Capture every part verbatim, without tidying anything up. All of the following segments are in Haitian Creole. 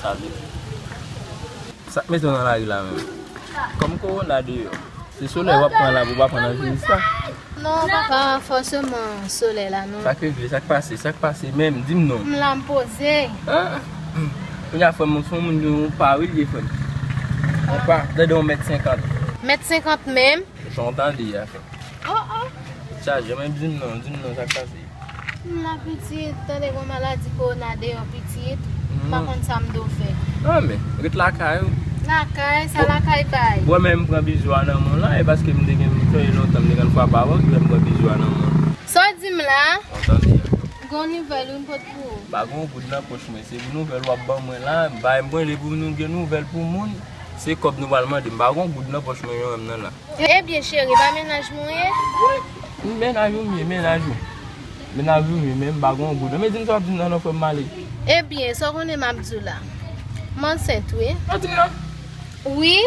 Sa vle di. Sa k mete w nan lari la menm? Kòm kowona deyò, se solèy w ap pran la pou w pa pran nan viris la. Non, papa, fòseman solèy la, non. Sa k regle, sa k pase, sa k pase menm, di m non. M la m poze. Ah, kounye a frè m, ou se yon moun, yon pa wi l ye frè m. Yon pa, tande yon mèt senkant. Mèt senkant menm? Jan w tande a frè m. Oh, oh. Chaje, men di m non, di m non, sa k pase? M la pitit, tande gon maladi kowona deyò pitit. M pa konn sa m dwe fè. Ah, men, ret lakay ou. Lakay, sa lakay bay. Mwen menm m pran bizou a nan men w la, e paske m te gen, m sonje lontan, m te konn frape avè w, ki fè m pran bizou a nan men w. Sa w di m la? Ou tande? Gon nouvèl ou m pot pou ou. M pa gon goud nan pòch mwen, se pou nouvèl w ap ban mwen la, m pa, m prele pou nou gen nouvèl pou moun, se kòb nou pral mande, m pa gon goud nan pòch mwen menm nan la. Ebyen, cheri, pa mennaj mwen ye? Wi, mennaj ou m ye, mennaj ou. Mennaj ou m ye, men m pa gon goud. Men di m sa w ap di m nan non, frè m ale. Ebyen, sa w konnen m ap di w la. M ansent, wi. Sa w di m nan? Wi.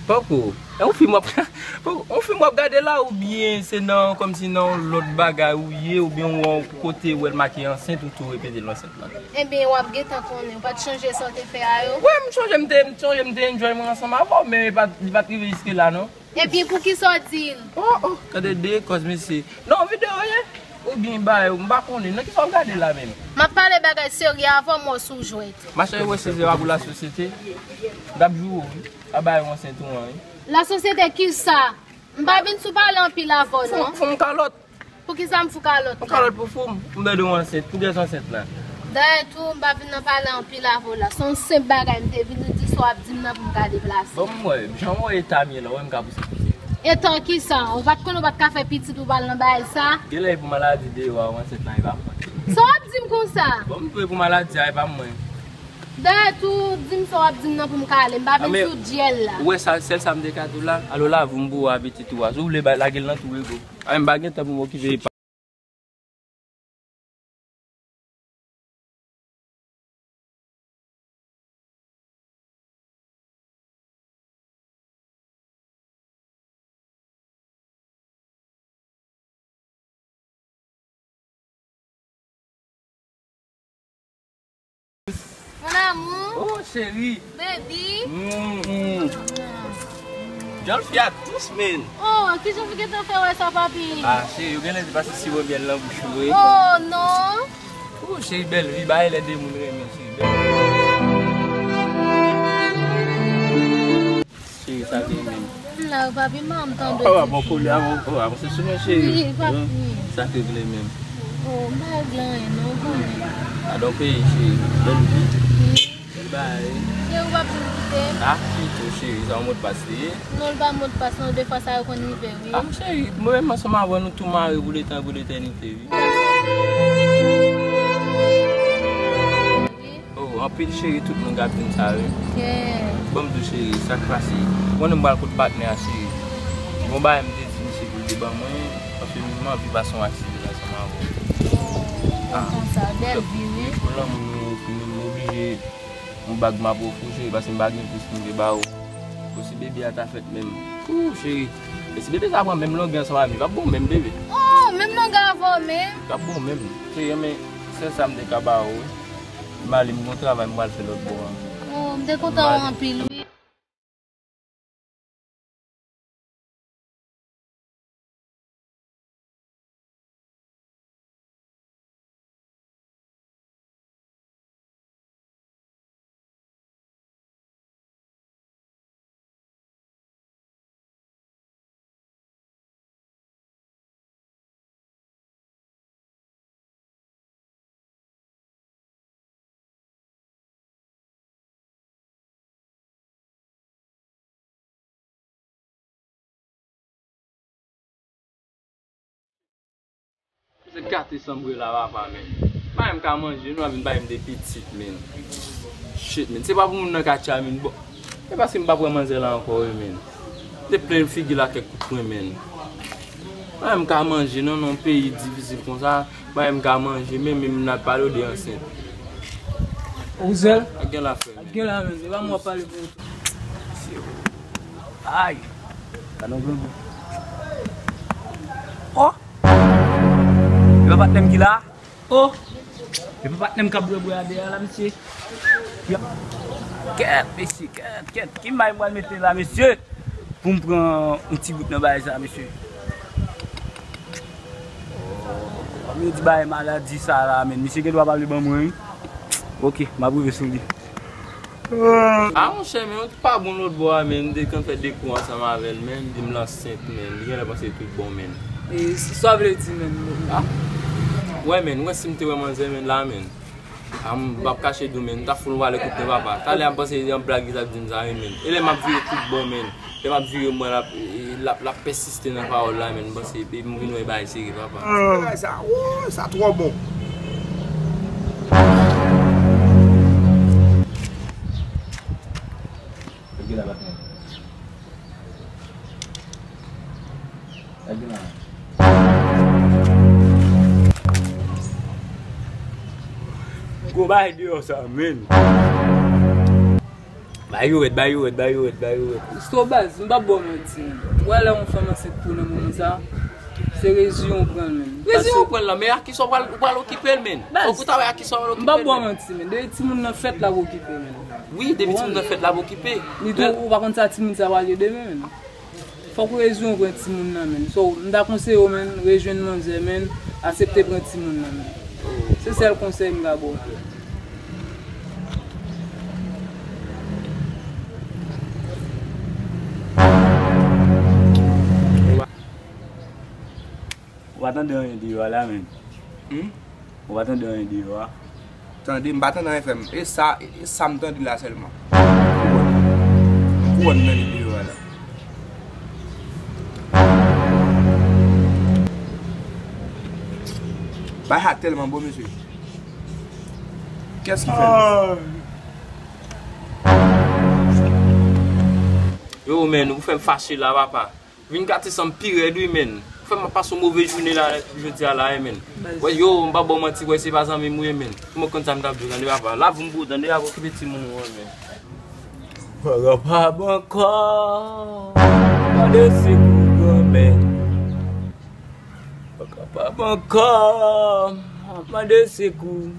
Poko. E yon fim w ap, yon fim w ap gade la, oubyen se nan, kòmsi nan yon lòt bagay ou ye, oubyen w wè yon kote w wè l make ansent, ou tou repete l ansent la? Ebyen, w ap gentan konnen. Ou pa t chonje sa w te fè a yo? Wi, m chonje, m te, m chonje, m te enjoy mwen ansanm avè w, men e pa t, li pa t rive jiske la, non. Epi poukisa w di l? Oh, oh, tande de kòz mesye. Non, videyo ye? Oubyen bagay, m pa konnen. Nan kisa w ap gade la menm? M ap pale bagay serye avè w, m wè w sou jwèt. Machè, wè se zè a pou lasosyete. M t ap joure w, wi. A bay w ansent ou an, wi. Lasosyete kisa? M pa vin sou pale anpil avè w, non. Fon, fon kalòt. Poukisa m fou kalòt la? Yon kalòt pou fou m, pou m bède w ansent, pou gèz ansent la. Dayè tou, m pa vin nan pale anpil avè w la. Se yon senp bagay m te vin di sa w ap di m nan pou m ka deplase. Bon, m wè, jan m wè eta m ye la, w wè m ka pouse pitit. Eta kisa? Ou pa t konnen w pa t ka fè pitit ou pral nan bagay sa? Genlè e pou maladi deyò a w ansent la, e pa mwen. Sa w ap di m konsa? Bon, m tou e pou maladi a, e pa mwen. Dayè tou, di m sa w ap di m nan pou m ka ale. M pa vin sou dyèl la. Ou wè sa, sèl sa m te ka di w la? Al w lave w, m pou w a pitit ou a. Si w vle, lage l nan twou e go. A, m pa gen tan pou m okipe epa. Mon amour. Oh, cheri. Baby. Mm, mm. Jan fi a dous, men. Oh, kijan fi gentan fè wè sa, papi? Ah, cheri, ou genlè te pase siwo myèl nan bouch ou, wi. Oh, non. Oh, cheri, bèl vi, bagay lè de moun renmen, cheri, bèl vi. Cheri, sa te menm. M la, papi, m pa janm tande. Oh, bon, kole a, bon, oh, avanse sou mwen, cheri. Wi, papi. Sa te vle menm. Oh, m pa regle anyen, non, ou konnen. Adan peyi, cheri, bèl vi. Wi. Bèl bagay. Cheri, ou p ap vin kite m? Ah, pito, cheri, sa yon modpas li ye? Non, l pa modpas, non, defwa sa yo konn rive, wi. Ah, cheri, mwen menm ansanm avè w, nou tou mare pou letan, pou letènite, wi. Oh, anpil cheri, tout moun k ap di m sa, wi. Bon, m di w cheri, sa k pase? Ou konnen m pral kot patnè a, cheri. Gon bagay m te di misye pou l te ban mwen, paske m anvi pase yon aktivite ansanm avè w. Oh, konsa, bèl vi, wi. Pou lanmou nou, nou, nou oblije, yon bag m ap ofri w, cheri, paske m pa gen plis pou m te ba w. Bon, si bebe a ta fèt menm. Ooh, cheri. E si bebe sa pran menm longè ansanm avè m, li p ap bon menm, bebe. Oh, menm longè avè w menm? Li p ap bon menm. Cheri, men sèl sa m te ka ba w, wi. M ale, m gon travay m pral fè lòt bò a. Oh, m te kontan w anpil, wi. Se gate sanbre la papa, men. Pa menm ka manje, nou ap vin pale m de pitit, men. Shit, men. Se pa pou moun nan ka tcha, men. Bon. E paske m pa pran manzè la ankò, wi, men. Te plen figi l ak kèk kout pwen, men. Pa menm ka manje, non, nan yon peyi difisil konsa. Pa menm ka manje, men, men n ap pale w de ansent. Ou sèl? Ak gen la frè, men. Ak gen la, men. E pa mwen w ap pale pou ou tou. Ay. Gade yon grangou. Oh! E pa patnè m ki la? Oh! Epi patnè m k ap bwè bwè a dèyè la, mesye. Kèt, mesye, kèt, kèt. Ki may mwen mete la, mesye? Pou m pran yon ti gout nan bagay sa, mesye. Yo di bagay maladi sa la, men. Misye gen dwa pa vle ban mwen, wi. Ok, m ap rive sou li. Ah, monchè, men, ou t pa bon lòt bò a, men. M te konn fè de kou ansanm avè l, men. Li di m l ansent, men. Li genlè panse tout bon, men. E, sa vle di, men. Ah? Wè, men, ou wè si m te wè manzè, men, la, men. Ah, m p ap kache di w, men. M ta fout pale kout nen, papa. Talè a m panse yon blag li t ap di m sa, wi, men. E lè m ap vire tout bon, men. Lè m ap vire, m wè l ap, l ap, l ap pèsiste nan pawòl la, men. M panse, epi m vin wè bagay serye, papa. Bagay sa, woo, sa twò bon. Gwo bagay deyò sa, men. Bay yo rèd, bay yo rèd, bay yo rèd, bay yo rèd. Risto baz, m p ap ba w manti, men. Ou wè lè yon fanm ansent tou nan moman sa, se rezyon w pran l, men. Rezyon w pran l lan, men a kisa w pral, w pral okipe l, men? Baz, fòk ou ta wè a kisa w pral okipe l, men. M p ap ba w manti, men. Depi timoun nan fèt, l ap okipe, men. Wi, depi timoun nan fèt, l ap okipe. Li tou, ou pa konn sa timoun sa pral ye demen, men. Fòk ou rezyon w pran timoun nan, men. So, m ta konseye w, men, rejwenn manzè, men, aksepte pran timoun nan, men. Se sèl konsèy m ka ba w. Ou pa tande anyen deyò a la, men. Hmm? Ou pa tande anyen deyò a. Tande, m pa tande anyen, frè m. E sa, e, e sa m tande la sèlman. Kouwòn nan li deyò a la. Bagay sa tèlman bon, mesye. Kiyès ki fè l? Yo, men, ou fè m fache la, papa. Vin gate san m pi rèd, wi, men. Ou fè m ap pase yon move jounen la, jodi a la, wi, men. Wè, yo, m pa ba w manti, wè, se pa zanmi m ou ye, men. Kòman konn sa m t ap di w, tande, papa. Lavi m pou ou, tande, papa, okipe timoun ou an, men. Mwen kapab ankò, mande sekou, granmèt. Mwen kapab ankò, mande sekou.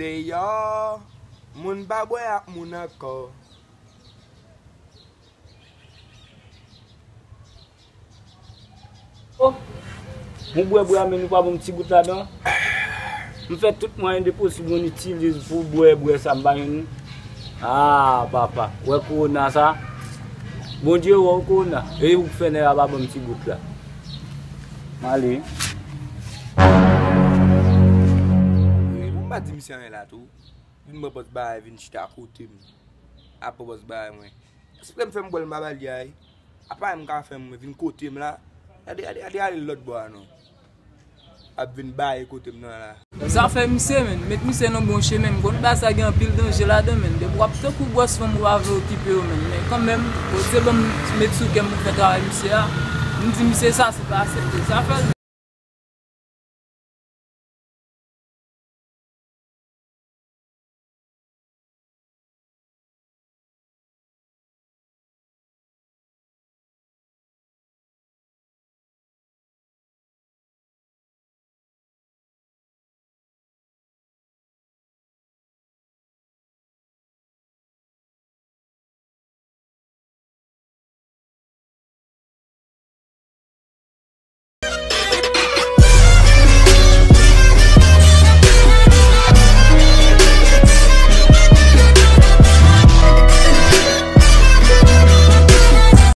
Deyò. Moun pa bwè ak moun ankò. Oh. Moun bwè bwè a, men nou pa ban m ti gout ladan. M fè tout mwayen de posib mwen itilize pou bwè bwè sa m pa jwenn. Ah, papa, wè kowona sa. Bondye wè w kowona. E ou k fè nèg la pa ban m ti gout la. M ale. Wi, m pa di misye anyen la tou. Vin pran pòz bagay, vin chita kote m. Ap pran pòz bagay mwen. Espre m fè m bwè l, m pa ba l yay. Apa m ka fè m vin kote m la. Gade, gade, gade, ale lòt bò a non. Ap vin baye kote m nan la. Zafè misye, men. Met misye nan bon chemen. M konn bagay sa gen anpil danje ladan, men. Depi w ap tankou bwòs fanm ou pa vle okipe yo, men. Men kanmenm, Bondye ban m met sou kè m pou fè travay misye a. M di misye sa, se pa aksepte. Zafè l.